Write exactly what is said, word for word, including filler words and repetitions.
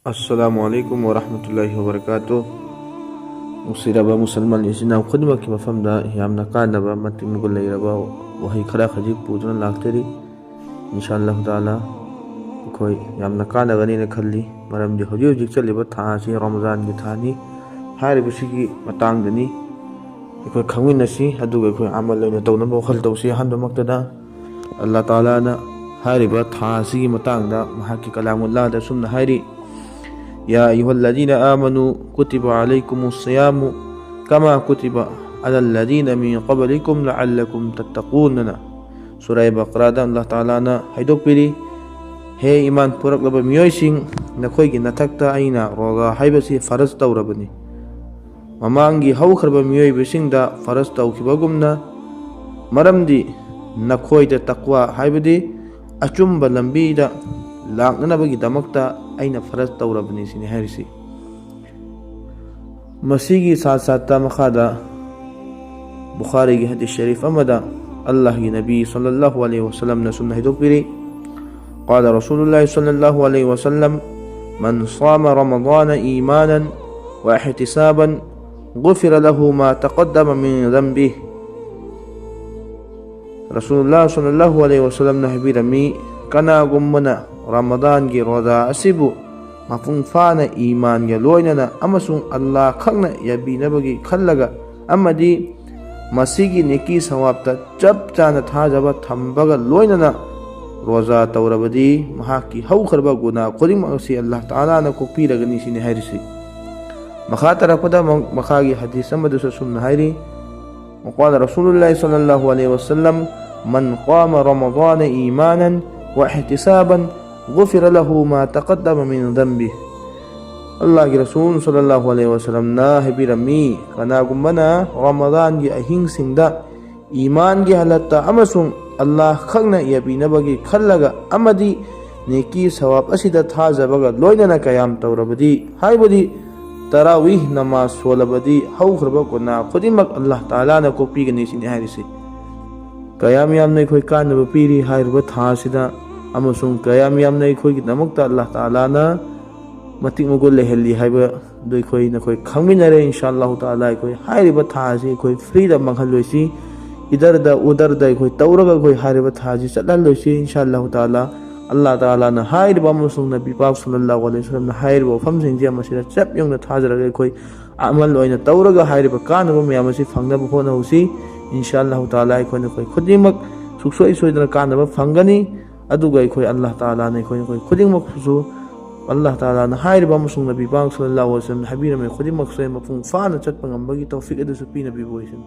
السلام عليكم ورحمة الله وبركاته. މުސްލިމް މުސަލްމަން އިސްލާމް ޚުދުމަކީ މަފަންދާ ހިޔާމް ނަކާންނަބަ މަތި މުގު ލައިރަބަ ވަހީ ކަރާ ޚަޖި ޕޫދުނަ ލާކްތެރި. އިންޝާﷲ ތަޢާލާ އެކޮތް ހިޔާމް ނަކާން ނަގަނީ ނަކަށްލި މަރަމް ޖެހުޖެހު ޖިކްޗަލިބަ ތާސީ ރަމަޟާންގެ ތާނީ ހައިރި ބުސިގި މަތާންގަނީ. އެކޮތް ކަމިންނަސީ އަދުގަ އެކޮތް ޢަމަލު ނުތައުނަ ބޯކަލް ތައުސީ ހަނދު މަކްތަދާ. އައްލާ ތަޢާލާނަށް ހައިރިބަ ތާސީ މަތާންގަ މަހަކީ ކަލާމުﷲ ދަސުން ހައިރި. يا أيها الذين آمنوا كتب عليكم الصيام كما كتب على الذين من قبلكم لعلكم تتقون. ސޫރަ ބަޤަރާ ދަން އައްލާ ތަޢާލާނަށް ހައިދޮކްވިރި، ހޭ އީމާން ފުރަކްލަބަ މިއޮތްސިން، ނަކޮއިގެ ނަތަކްތައް އައިނާ ރޯޒާ ހައިބަސީ ފަރަޒް ތައުރަބަނީ. މަމާންގެ ހައުޚަރަބަ މިއޮތް ވިސިންދާ ފަރަޒް ތައު ކިބަގުމްނަ މަރަމްދީ ނަކޮއިދަ ތަޤްވާ ހައިބަދީ އަޗުންބަ ލަނބީދަ ލާންނަނަބަގި ދަމަކްތައް އައިނަ ފަރަޒް ތައުރަބަނީ ސިނިހައިރިސި. މަސީގީ ސާސާތާ މަޚާދާ ބުޚާރީގެ ޙަދީޘް ޝަރީފް އަމަދަ އައްލާހްގެ ނަބީ ޞައްލައްލާހު ޢަލައިހި ވަސައްލަމް ނަސުން ހިދުކުރި. قال رسول الله صلى الله عليه وسلم، من صام رمضان إيمانا واحتسابا غفر له ما تقدم من ذنبه. ރަސޫލުﷲ ޞައްލައްލާހު ޢަލައިހި ވަސައްލަމް ނަހިބިރަމީ ކަނާ ގުންމަނަ ރަމަޟާންގެ ރޯދާ އަސިބު މަފުންފާނަ އީމާންގެ ލޯތްނަނަ އަމަސުން އައްލާ ޚަގްނަ ޔަބީނަބަގި ކަށްލަގަ އަމަދީ މަސީގި ނެކީ ސަވާބްތައް ޗަޕްޗާނަ ތާޒަބަ ތަނބަގަ ލޯތްނަނަ ރޯޒާ ތައުރަބަދީ މަހާކީ ހައުޚަރަބަ ގުނާ ކުރިމައަސީ އައްލާ ތަޢާލާނަ ކޮއްޕީރަގަނީ ސިނިހައިރިސި. މަޚާތަރަކުދަ މަ-، މަޚާގި ޙަދީޘް އަމަދު ސުން ހައިރި. وقال رسول الله صلى الله عليه وسلم، من قام رمضان إيمانا واحتسابا غفر له ما تقدم من ذنبه. އައްލާގެ ރަސޫލު ޞައްލައްލާހު ޢަލައިހި ވަސައްލަމް ނާ ހެބިރަ މީ ކަނާ ގުންމަނާ ރަމަޟާންގެ އަހިން ސިންދާ އީމާންގެ ހަލަތަށް އަމަސުން އައްލާ ޚަގްނަ ޔަބީނަބަގި ކަށްލަގަ އަމަދީ ނެކީ ސަވާބް އަސިދަ ތާޒަބަގަ ލޯތްނަނަ ޤިޔާމް ތައުރަބަދީ ހައިބަދީ ތަރާވީޙް ނަމާޒް ސޯލަބަދީ ހައުޚަރަބަ ގުނާ ކުދިމަކް އައްލާ ތަޢާލާނަ ކޮއްޕީގަނީ ސިނިހައިރިސި. ޤިޔާމް ޔައުމް ނައި ކޮއި ކާންނަބަ ޕީރީ ހައިރުބަ ތާސިދަ އަމަސުން ޤިޔާމް ޔައުމް ނައި ކޮއިގެ ދަމަކްތައް އައްލާ ތަޢާލާނަ މަތި މުގު ލެހެއްލި ހައިބަ ދުއި ކޮއި ނަކޮއި ކަމިނަރެ އިންޝާﷲ ތަޢާލާ އެކޮއި ހައިރިބަ ތާޒީ އެކޮއި ފްރީޑަމް މަގަލުވެސި އިދަރުދަ އުދަރުދަ އެކޮއި ތައުރަގަ އެކޮއި ހައިރިބަ ތާޒީ ސަލަލްވެސި އިންޝާﷲ ތަޢާލާ އައްލާ ތަޢާލާނަ ހައިރިބަ މުސުން ނަބީ ޕާކް ޞައްލައްލާހު ޢަލައިހި ވަސައްލަމް ހައިރިބަ ފަމްސިން ޖިޔަ މަސިރަ ޗެޕް ޔޮންގް ތާޒަރަގަ އެކޮއި އަމަލް އޮއިނަ ތައުރަގަ ހައިރިބަ ކާނަބަ މިޔަމަސި ފަންނަބަ ހޯނަ ހުސީ އިންޝާﷲ ތަޢާލާ އެކޮއި ނަކޮއި ކުދިމަކް ސުކްސޮއި ސޮއިދަނ ކާނަބަ ފަންގަނީ އަދުގައި ކޮއި އައްލާ ތަޢާލާނަ އެކޮއި ނަކޮއި ކުދިމަކު ހުސޫ އައްލާ ތަޢާލާނަ ހައިރިބަ މުސުން ނަބީ ޕާކް ޞައްލައްލާހު ޢަލައިހި ވަސައްލަމް ހަބީރަމެ ކުދިމަކު ސޮއި މަފުން ފާނަ ޗަތްޕަން އަނބަގި ތައުފީޤް އެދުސު ޕީ ނަބީ ބޯއިސިން.